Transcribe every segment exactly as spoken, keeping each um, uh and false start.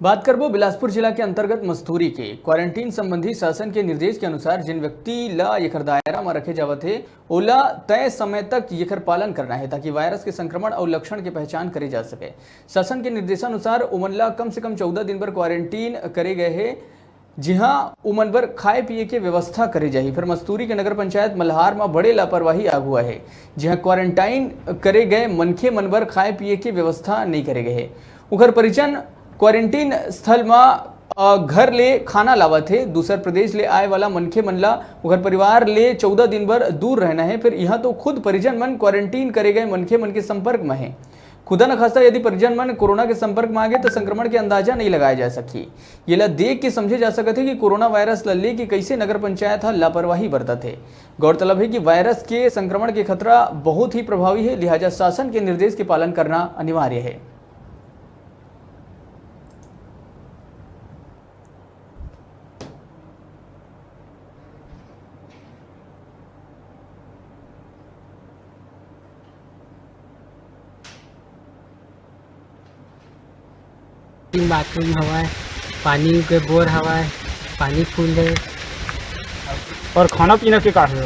बात करबो बिलासपुर जिला के अंतर्गत मस्तूरी के। क्वारंटीन संबंधी शासन के निर्देश के अनुसार जिन व्यक्ति ला एकर दायरा म रखे जावत हे, ओला तय समय तक एकर पालन करना हे, ताकि वायरस के संक्रमण अउ लक्षण के पहचान करे जा सके। शासन के निर्देशानुसार ओमन ला कम से कम चौदह दिन बर क्वारंटीन करे गए हे, जिहां ओमन बर खाए पिए के व्यवस्था करे जाही। फिर मस्तूरी के नगर पंचायत मल्हार म बड़े लापरवाही आगू आए हे, जिहां क्वारंटाइन करे गए मनखे मन बर खाए पिए के व्यवस्था नइ करे गए हे। उखर परिजन क्वारंटीन स्थल म, अ, घर ले खाना लावत हे। दूसर प्रदेश ले आए वाला मनखे मन ला उखर परिवार ले चौदह दिन बर दूर रहना हे। फिर इहां तो खुद परिजन मन क्वारंटीन करे गए मनखे मन के संपर्क म हे। खुदा न खास्ता यदि परिजन मन कोरोना के संपर्क म आगे, त संक्रमण के अंदाजा नइ लगाए जा सकही। येला देख के समझे जा सकत हे कि कोरोना वायरस ल लेके कइसे नगर पंचायत ह लापरवाही बरतत हे। गौरतलब हे कि वायरस के संक्रमण के खतरा बहुत ही प्रभावी हे, लिहाजा शासन के निर्देश के पालन करना अनिवार्य हे। लेट्रिन बाथरूम हवय, पानी के बोर हवय, पानी फुल हे। और खाना पीना के का हे?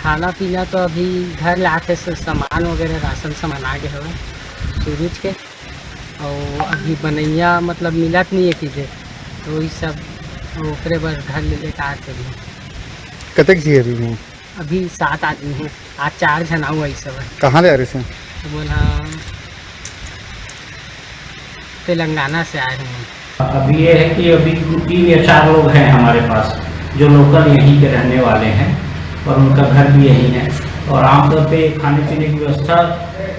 खाना पीना तो अभी घर ले आथे, स-, सामान वगैरह, राशन सामान आ गए हवय सूरज के, और अभी बनैया मतलब मिलत नहीं है चीजें, तो वही सब ओकरे बर घर ले लेके आथे अभी। कतेक झी अभी में? अभी सात आदमी हैं, आज चार झन अउ आइस हवय। कहाँ ले आ रहे थे? बोला तेलंगाना से आए हैं। अभी ये है कि अभी तीन या चार लोग हैं हमारे पास जो लोकल यहीं के रहने वाले हैं और उनका घर भी यहीं है, और आमतौर पे खाने पीने की व्यवस्था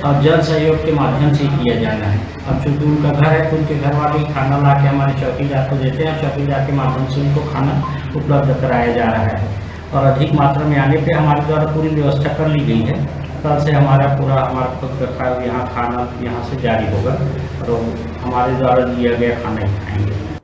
और जन सहयोग के माध्यम से ही किया जाना है। अब चूंकि उनका घर है तो उनके घर वाले ही खाना ला के हमारे चौकीदार को देते हैं और चौकीदार के माध्यम से उनको खाना उपलब्ध कराया जा रहा है। और अधिक मात्रा में आने पे हमारे द्वारा पूरी व्यवस्था कर ली गई है। कल से हमारा पूरा, हमारा खुद का खा-, यहाँ खाना यहाँ से जारी होगा और हमारे द्वारा दिया गया खाना ही खाएंगे।